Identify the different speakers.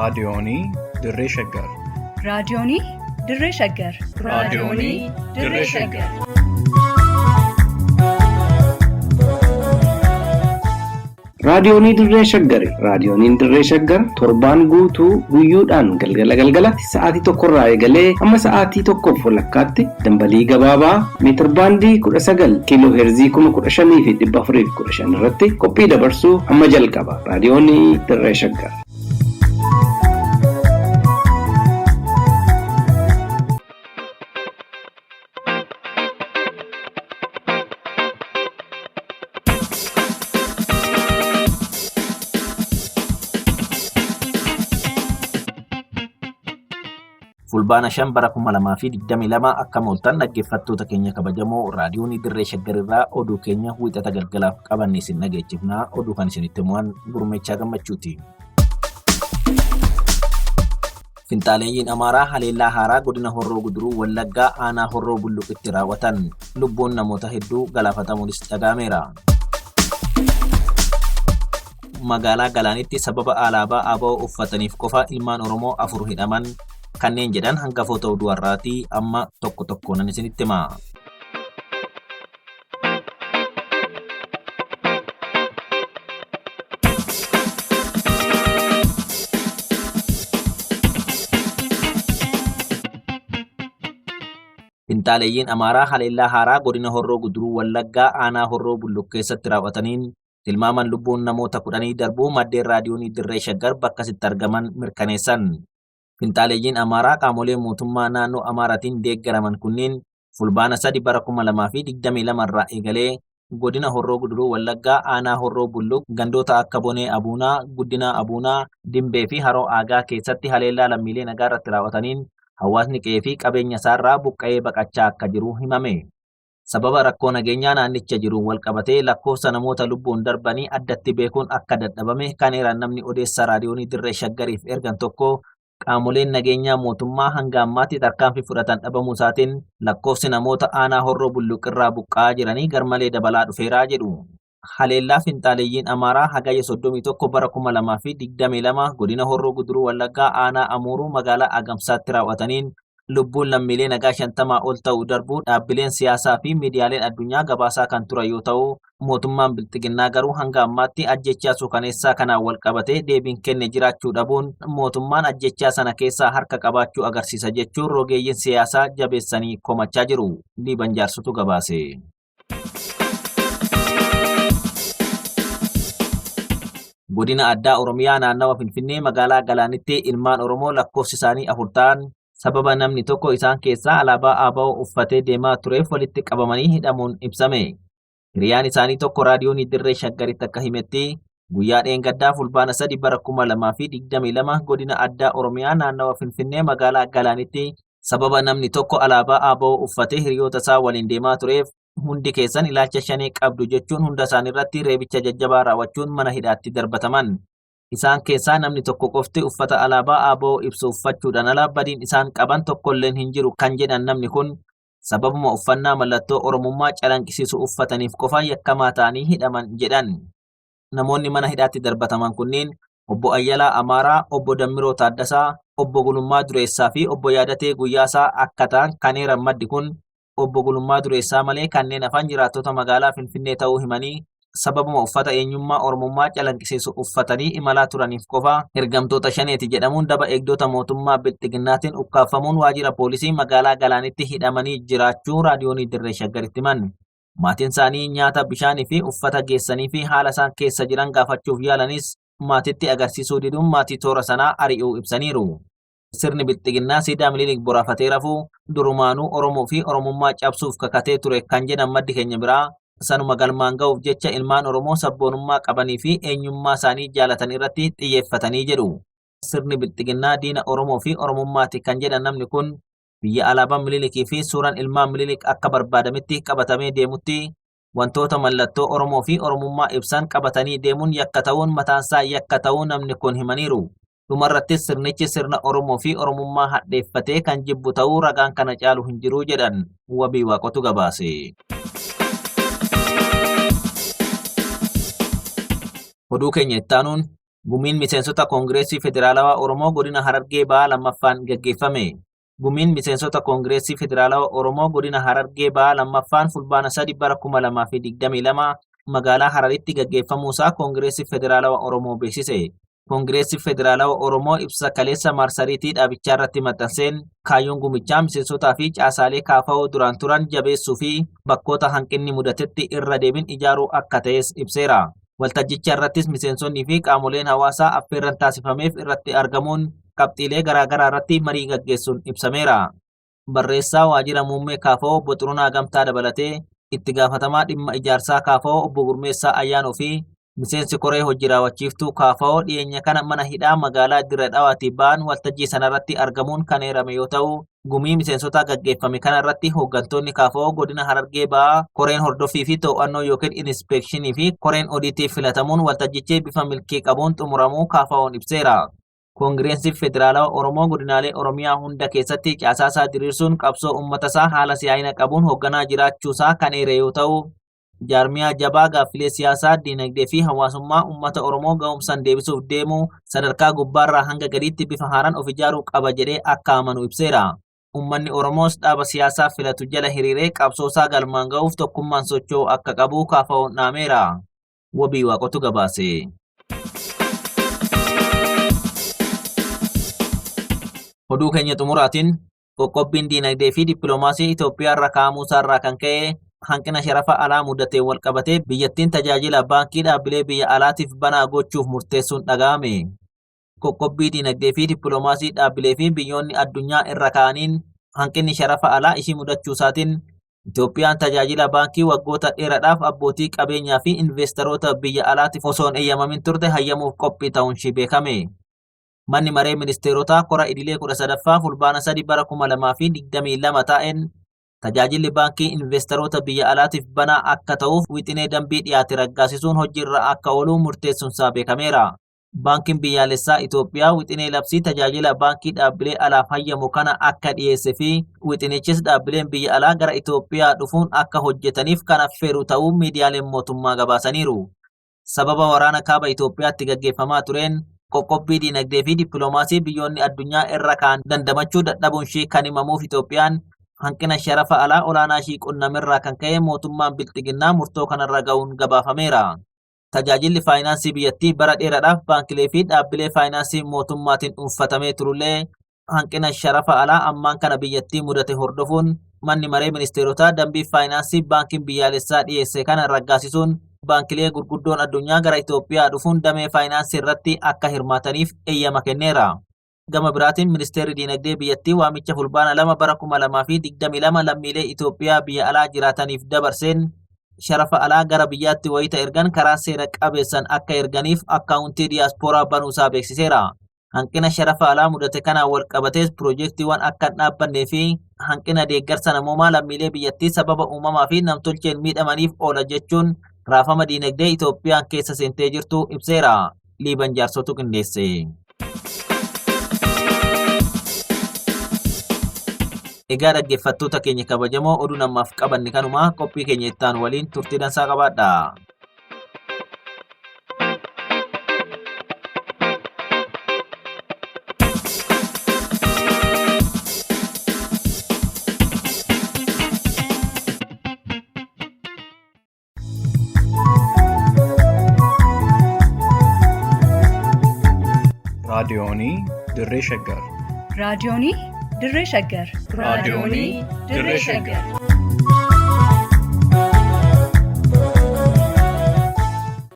Speaker 1: Raadiyoonii Dirree Shaggar.
Speaker 2: Raadiyoonii Dirree Shaggar.
Speaker 1: Raadiyoonii Dirree Shaggar.
Speaker 3: Raadiyoonii Dirree Shaggari. Raadiyooniin Dirree Shaggar torbaan guutuu guyyoodhaan galgala galgalatti sa'aatii tokkorraa eegalee hamma sa'aatii tokkoof walakkaatti dambalii gabaabaa meetirbaandii 19 kiiloo heerzii 15,415 irratti qophii dabarsuu hamma jalqaba. Raadiyoonii Dirree Shaggar.
Speaker 4: Fulbaana 5 bara 2022 akka mooltan dhaggeeffattoota keenya kabajamoo raadiyoon Dirree Shaggar irraa oduu keenya wiixata galgalaaf qabanne isin dhageechifnaa oduu kan isinitti himuan gurmeechaa gammachuuti. Finxaaleeyyiin Amaaraa haleellaa haaraa godina Horroo Guduruu Wallaggaa aanaa Horroo Bulluqitti raawwatan lubbuun namoota hedduu galaafatamuunis dhaga'ameera. Magaalaa Galaanitti sababa alaabaa ABO uffataniif qofa ilmaan Oromoo 4 hidhaman kanneen jedhan hangafoota oduu har'aati amma tokko tokkoonan isinitti hima. Finxaaleeyyiin Amaaraa haleellaa haaraa godina Horroo Guduruu Wallaggaa aanaa Horroo Bulluq keessatti raawwataniin tilmaaman lubbuun namoota kudhanii darbuu maddeen raadiyoonii Dirree Shaggar bakkasitti argaman mirkaneessan. Finxaaleeyyiin Amaaraa qaamolee mootummaa naannoo Amaaraatiin deeggaraman kunniin Fulbaana 3 bara 2022 irraa eegalee godina Horroo Guduruu Wallaggaa aanaa Horroo Bulluq gandoota akka Bonee Abuunaa, Guddinaa Abuunaa, Dimbee fi Haroo Aagaa keessatti haleellaa lammiilee nagaa irratti raawwataniin hawaasni qe'ee fi qabeenya isaarraa buqqa'ee baqachaa akka jiru himame. Sababa rakkoo nageenyaa naannicha jiruun walqabatee lakkoofsa namoota lubbuun darbanii addatti beekuun akka dadhabame kan eeran namni odeessa Raadiyoonii Dirree Shaggariif ergan tokko Qaamoleen nageenyaa mootummaa hanga ammaatti tarkaanfii fudhatan dhabamuu isaatiin lakkoofsi namoota aanaa Horroo Bulluq irraa buqqa'aa jiranii garmalee dabalaa dhufeera jedhu. Haleellaa finxaaleyyiin Amaaraa Hagayya 31 bara 2022 godina Horroo Guduruu Wallaggaa aanaa Amuuruu magaalaa Agamsaatti raawwataniin lubbuun lammiilee nagaa 50 ol ta'u darbuu dhaabbileen siyaasaa fi miidiyaaleen addunyaa gabaasaa kan turan yoo ta'u, mootummaan Bilxiginnaa garuu hanga ammaatti ajjeechaa suukaneessaa kanaan wal qabatee deebiin kenne jiraachuu dhabuun mootummaan ajjeechaa sana keessaa harka qabaachuu agarsiisa jechuun rogeeyyiin siyaasaa jabeessanii komachaa jiru. Liiban Jaarsotu gabaase. Godina Addaa Oromiyaa naannawa Finfinnee magaalaa Galaanitti ilmaan Oromoo lakkoofsi isaanii 4 ta'an sababa namni tokko isaan keessaa alaabaa ABO uffatee deemaa tureef walitti qabamanii hidhamuun ibsame. Hiriyaan isaanii tokko raadiyoonii Dirree Shaggaritti akka himetti guyyaa dheengaddaa Fulbaana 3 bara 2022 godina Addaa Oromiyaa naannawa Finfinnee magaalaa Galaanitti sababa namni tokko alaabaa ABO uffatee hiriyoota isaa waliin deemaa tureef hundi keessan ilaalcha shanee qabdu jechuun hunda isaaniirratti reebicha jajjabaa raawwachuun mana hidhaatti darbataman. Isaan keessaa namni tokko qofti uffata alaabaa ABO ibsu uffachuudhaan ala badiin isaan qaban tokkolleen hin jiru kan jedhan namni kun sababuma uffannaa mallattoo Oromummaa calanqisiisu uffataniif qofa yakkamaa ta'anii hidhaman jedhan. Namoonni mana hidhaatti darbataman kunniin Obbo Ayyalaa Amaaraa, Obbo Dammiroo Taaddasaa, Obbo Gulummaa Dureessaa fi Obbo Yaadatee Guyyaasaa akka ta'an kan eeran maddi kun, Obbo Gulummaa Dureessaa malee kanneen hafan jiraattota magaalaa Finfinnee ta'uu himanii, sababuma uffata eenyummaa Oromummaa calanqisiisu uffatanii imalaa turaniif qofa ergamtoota Shaneeti jedhamuun daba eegdota mootummaa Bilxiginnaatiin ukkaamfamuun waajjira poolisii magaalaa Galaanitti hidhamanii jiraachuu Raadiyoonii Dirree Shaggaritti himan. Maatiin isaanii nyaata, bishaanii fi uffata geessanii fi haala isaan keessa jiran gaafachuuf yaalanis maatitti agarsiisuu diduun maatii toora sanaa ari'uu ibsaniiru. Sirni Bilxiginnaa siidaa Minilik boraafatee rafu durumaanuu Oromoo fi Oromummaa cabsuuf kakatee ture kan jedhan maddi keenya biraa, sanuma galmaan ga'uuf jecha ilmaan Oromoo sabboonummaa qabanii fi eenyummaa isaanii jaalatan irratti xiyyeeffatanii jedhu. Sirni Bilxiginnaa diina Oromoo fi Oromummaati kan jedhan namni kun, biyya alaabaan Minilikii fi suuraan ilmaan Minilik akka barbaadametti qabatamee deemutti wantoota mallattoo Oromoo fi Oromummaa ibsan qabatanii deemuun yakka ta'uun mataansaa yakka ta'uu namni kun himaniiru. Dhumarrattis sirnichi sirna Oromoo fi Oromummaa hadheeffatee kan jibbu ta'uu ragaan kana caalu hin jiru jedhan. Wabii Waaqotu gabaase. Oduu keenya ittaanuun. Gumiin miseensota Koongireesii Federaalawaa Oromoo godina Harargee Bahaa lammaffaan gaggeeffame. Gumiin miseensota Koongireesii Federaalawaa Oromoo godina Harargee Bahaa lammaffaan Fulbaana 3 bara 2022 magaalaa Hararitti gaggeeffamuusaa Koongireesii Federaalawaa Oromoo beeksise. Koongireesii Federaalawaa Oromoo ibsa kaleessa marsariitii dhaabichaa irratti maxxanseen kaayyoon gumichaa miseensotaa fi caasaalee KFO duraan turan jabeessuu fi bakkoota hanqinni mudatetti irra deebiin ijaaruu akka ta'es ibseera. Waltajjicha irrattis miseensonnii fi qaamoleen hawaasaa affeerran taasifameef irratti argamuun qabxiilee garaagaraa irratti marii gaggeessuun ibsameera. Barreessaa waajjira muummee KFO obbo Xurunaa Gamtaa dabalatee itti gaafatamaa dhimma ijaarsaa KFO obbo Gurmeessaa Ayyaanoo fi miseensi koree hojii raawwachiiftuu KFO dhiyeenya kana mana hidhaa magaalaa Dirre Dhawaatii ba'an waltajjii sanarratti argamuun kan eerame yoo ta'u, gumii miseensotaa gaggeeffame kanarratti hooggantoonni KFO godina Harargee Bahaa koreen hordoffii fi to'annoo yookiin inispeekshinii fi koreen odiitiif filatamuun waltajjichi bifa milkii qabuun xumuramuu KFO'n ibseera. Koongireensiin Federaalawaa Oromoo godinaalee Oromiyaa hunda keessatti caasaasaa diriirsuun qabsoo uummatasaa haala si'aayina qabuun hoogganaa jiraachuusaa kan eere yoo ta'u, jaarmiyaa jabaa gaaffilee siyaasaa, diinagdee fi hawaasummaa uummata Oromoo ga'umsaan deebisuuf deemu sadarkaa gubbaarraa hanga gadiitti bifa haaraan of ijaaruu qaba jedhee akka amanu ibseera. Uummanni Oromoos dhaaba siyaasaa filatu jala hiriiree qabsoosaa galmaan ga'uuf tokkummaan socho'uu akka qabu KFO'n dhaameera. Wabii Waaqotu gabaase. Oduu keenya xumuraatiin qoqqobbiin diinagdee fi dippiloomaasii Itoophiyaa irra kaa'amuusaa irraa kan ka'e hanqina sharafa alaa mudateen walqabatee biyyattiin tajaajila baankii dhaabbilee biyya alaatiif banaa gochuuf murteessuun dhaga'ame. Qoqqobbii diinagdee fi dippiloomaasii dhaabbilee fi biyyoonni addunyaa irra kaa'aniin hanqinni sharafa alaa ishii mudachuusaatiin Itoophiyaan tajaajila baankii waggoota dheeraadhaaf abbootii qabeenyaa fi investeroota biyya alaatiif osoo hin eeyyamamin turte hayyamuuf qophii ta'uun ishii beekame. Manni maree ministeerotaa kora idilee 13ffaa Fulbaana 3 bara 2022 taa'een tajaajilli baankii investeroota biyya alaatiif banaa akka ta'uuf wixinee dambii dhiyaate raggaasisuun hojiirra akka oolu murteessuunsaa beekameera. Baankiin biyyaalessaa Itoophiyaa wixinee labsii tajaajila baankii dhaabbilee alaaf hayyamu kana akka dhiyeesse fi wixinichis dhaabbileen biyya alaa gara Itoophiyaa dhufuun akka hojjetaniif kan affeeru ta'uu miidiyaaleen mootummaa gabaasaniiru. Sababa waraana kaaba Itoophiyaatti gaggeeffamaa tureen qoqqobbii diinagdee fi dippiloomaasii biyyoonni addunyaa irra ka'an dandamachuu dadhabuun ishii kan himamuuf Itoophiyaan hanqina sharafa alaa olaanaa ishii qunnamerraa kan ka'e mootummaan bilxiginnaa murtoo kanarra ga'uun gabaafameera. Tajaajilli faayinaansii biyyattii bara dheeraadhaaf baankilee fi dhaabbilee faayinaansii mootummaatiin dhuunfatamee turullee hanqina sharafa alaa ammaan kana biyyattii mudate hordofuun manni maree ministeerotaa dambii faayinaansii baankiin biyyaalessaa dhiyeesse kana raggaasisuun baankilee gurguddoon addunyaa gara Itoophiyaa dhufuun damee faayinaansii irratti akka hirmaataniif eeyyama kenneera. Gama biraatiin ministeerri diinagdee biyyattii waamicha Fulbaana 2 bara 2022 lammiilee Itoophiyaa biyya alaa jiraataniif dabarseen sharafa alaa gara biyyaatti wayita ergan karaa seera qabeessan akka erganiif akkaawuntii diyaaspooraa banuusaa beeksiseera. Hanqina sharafa alaa mudate kanaan wal qabatees piroojeektiiwwan akka hin dhaabbannee fi hanqina deeggarsa namoomaa lammiilee biyyattii sababa uumamaa fi namtolcheen miidhamaniif oola jechuun raafama diinagdee Itoophiyaan keessa seentee jirtu ibseera. Liiban Jaarsotu qindeesse. Egaa dhaggeeffattoota keenya kabajamoo oduun ammaaf qabanne kanuma qophii keenya itti aanu waliin turtii dansaa qabaadha.
Speaker 1: Raadiyoonii Dirree Shaggar.
Speaker 2: Raadiyoonii Dirree Shaggar.
Speaker 1: Raadiyoonii Dirree Shaggar.